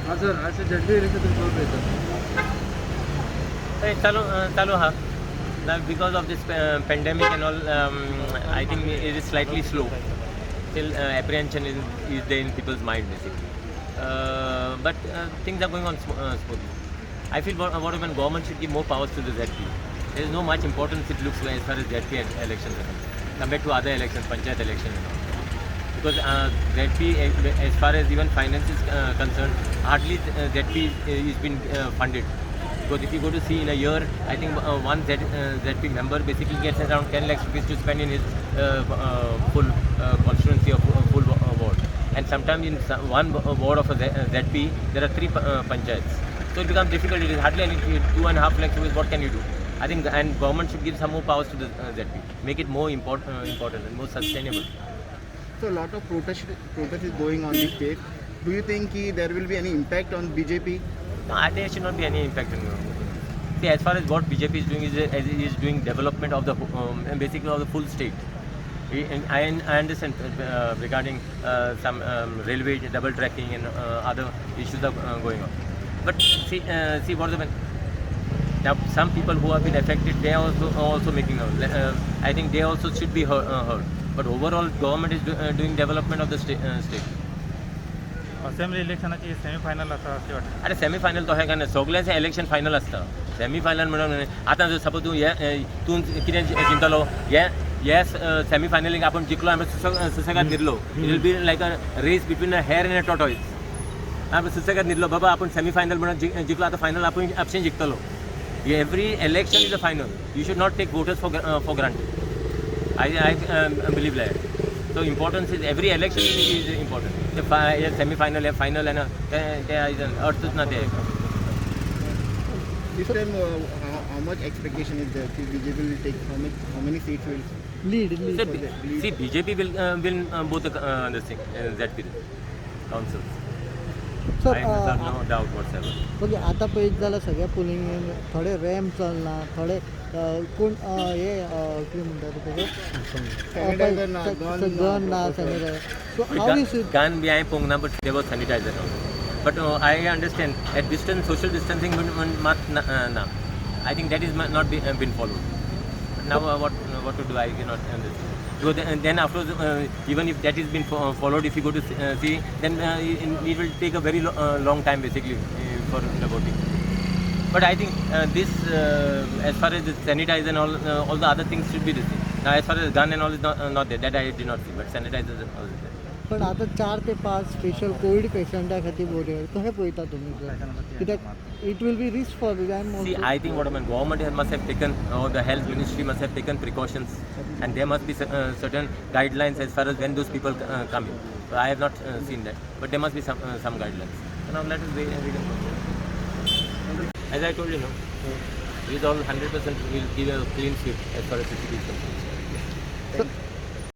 हा सर, अशें ZP election तुमी करून पळयतात? हय, चालू चालू आहा. Now because of this pandemic and all, I think it is slightly slow. Still, apprehension is there in people's mind basically. But things are going on smoothly. I feel what when government should give more powers to the ZP. There is no much importance, it looks like, as far as ZP elections are concerned compared to other elections, panchayat election and all. Because ZP, as far as even finance is concerned, hardly ZP is been funded. Because if you go to see in a year, I think one ZP member basically gets around 10 lakhs rupees to spend in his full constituency of full ward. And sometimes in one ward of a ZP, there are three panchayats. So it becomes difficult. It is hardly any 2.5 lakhs rupees. What can you do? I think, and government should give some more powers to the ZP, make it more important and more sustainable. So a lot of protest is going on this state. Do you think ki there will be any impact on BJP? No, there should not be any impact on you. See, as far as what BJP is doing is, as it is doing development of the basically of the full state. And I understand regarding some railway double tracking and other issues are going on. But see what the now some people who have been affected, they are also making out. I think they also should be heard. But overall, government is doing development of the state. Assembly इलेक्शनाची semifinal आसा अशें वाटता? अरे, semifinal तो अशें काय ना, सगळ्यांचे इलेक्शन फायनल आसता. सेमीफायनल म्हणून आतां जर सपोज तूं हे तूं कितें जिंकतलो, हे हे सेमीफायनलीक आपूण जिखलो, आमी सुसेगाद न्हिदलो. It will be like a race between a hare and a tortoise. आमी सुसेगाद न्हिदलो बाबा, आपूण सेमीफायनल म्हणून जिखलो, आतां फायनल आपूण आपशें जिखतलो. Every election is a final. You should not take voters for granted. I believe that. So importance is every election is important. ते semifinal हे final आहे ना, ते ते अर्थच ना ते. This time, how much expectation is there? Ki BJP will take how many seats will lead lead. See, see, BJP will win both the this thing, ZP councils. Sir, I have no doubt whatsoever. Okay, आतां पळयत जाल्यार सगळ्या polling थोडे ramp चलना, थोडे कोण हे कितें म्हणटा तेका, Sanitizer ना, gun ना. गन ना, sanitizer. So how is Gun बी हांवें पळोवंक ना, but there was sanitizer. But I understand at distance, social distancing मात ना, ना. I think that is not been followed. Now what to do, I cannot understand. Because then afterwards, even if that is been followed, if you go to see, then it will take a very long time basically for the voting. But I think this, as far as the sanitizer and all the other things should be the same. Now, as far as gun and all is not there, that I did not see, but sanitizer and all is there. पण आतां चार ते पांच special Covid पेशंटा खातीर बरे कशें पळयता तुमी सर? कित्याक it will be risk for them. See, I think what I mean, government must have taken, or the health ministry must have taken precautions, and there must be certain guidelines as far as when those people come in. So I have not seen that, but there must be some guidelines. So now let us wait and we can go. As I told you, no, it is all 100% will give a clean sweep as far as CCTV is concerned.